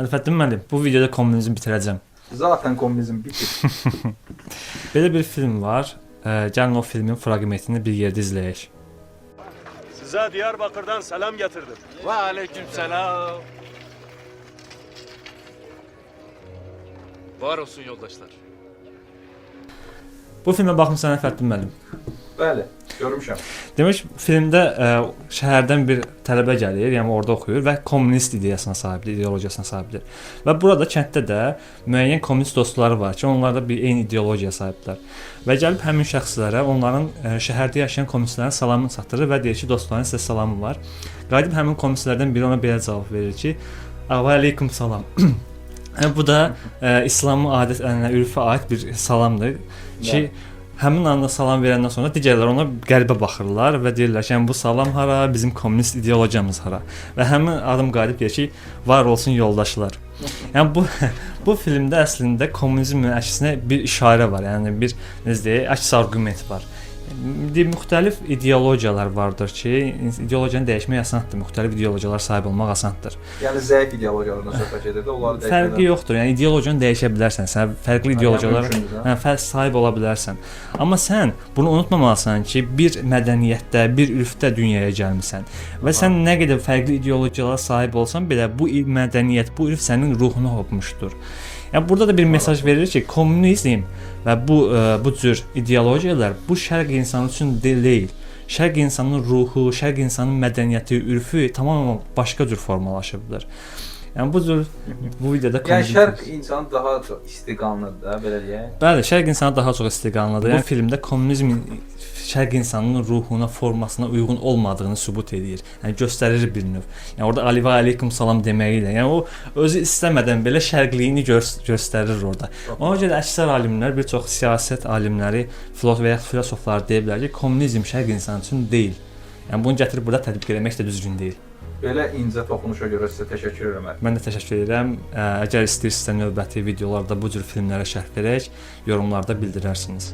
Hənifəddin müəllim, bu videoda kommunizmi bitirəcəm. Zaten kommunizm bitir. Belə bir film var. Gəlin o filmin fraqmentini bir yerdə izləyək. Size Diyarbakır'dan selam getirdim. Ve aleyküm selam. Var olsun yoldaşlar. Bu filmə baxmısan, Hənifəddin müəllim? Bəli, görmüşəm. Demək, filmdə şəhərdən bir tələbə gəlir, yəni orada oxuyur və kommunist ideyasına sahibdir, ideologiyasına sahibdir. Və burada kənddə də müəyyən kommunist dostları var ki, onlar da bir eyni ideologiyaya sahibdirlər. Və gəlib həmin şəxslərə onların şəhərdə yaşayan kommunistlərin salamını çatdırır və deyir ki, dostların sizə salamı var. Qayıdıb həmin kommunistlərdən biri ona belə cavab verir ki, "Və əleykum salam." Yəni bu da İslamın adət ənənə, ürfə aid bir salamdır ki, həmin anda salam verəndən sonra digərləri ona qəribə baxırlar və deyirlər ki, yəni bu salam hara, bizim kommunist ideologiyamız hara? Və həmin adam qayıdıb deyir ki, var olsun yoldaşlar. Yəni bu bu filmdə əslində kommunizmin əksinə bir işarə var. Yəni bir necə deyək, əks arqument var. İndi müxtəlif ideologiyalar vardır ki, ideologiyanı dəyişmək asandır, müxtəlif ideologiyalara sahib olmaq asandır. Yəni zəif ideologiyalardan söhbət gedir də, onları dəyişmək. Fərqi yoxdur. Yəni ideologiyanı dəyişə bilərsən. Sən fərqli ideologiyalara hə, fərq sahib ola bilərsən. Amma sən bunu unutmamalısan ki, bir mədəniyyətdə, bir ürfdə dünyaya gəlmisən və sən nə qədər fərqli ideologiyalara sahib olsan belə bu mədəniyyət, bu ürf sənin ruhuna hopmuşdur. Yəni burada da bir mesaj verir ki, kommunizm və bu cür ideologiyalar bu şərq insanı üçün deyil. Şərq insanının ruhu, şərq insanının mədəniyyəti, ürfü tamamilə başqa cür formalaşıbdır. Yəni bu cür bu videoda Yəni şərq insanı daha çox istiqanlıdır da, belə deyək. Bəli, şərq insanı daha çox istiqanlıdır. Yəni filmdə kommunizmin şərq insanının ruhuna, formasına uyğun olmadığını sübut eləyir. Yəni göstərir bir növ. Yəni orada Ali və aleykum salam deməyi ilə, yəni o özü istəmədən belə şərqliyini göstərir orada. Ona görə əksər alimlər, bir çox siyasət alimləri, filosof və ya filosoflar deyiblər ki, kommunizm şərq insanı üçün deyil. Yəni bunu gətirib burada tətbiq eləmək də düzgün deyil. Belə incə toxunuşa görə sizə təşəkkür edirəm. Mən də təşəkkür edirəm. Əgər istəyirsinizsə növbəti videolarda bu cür filmlərə şərh verək, yorumlarda bildirərsiniz.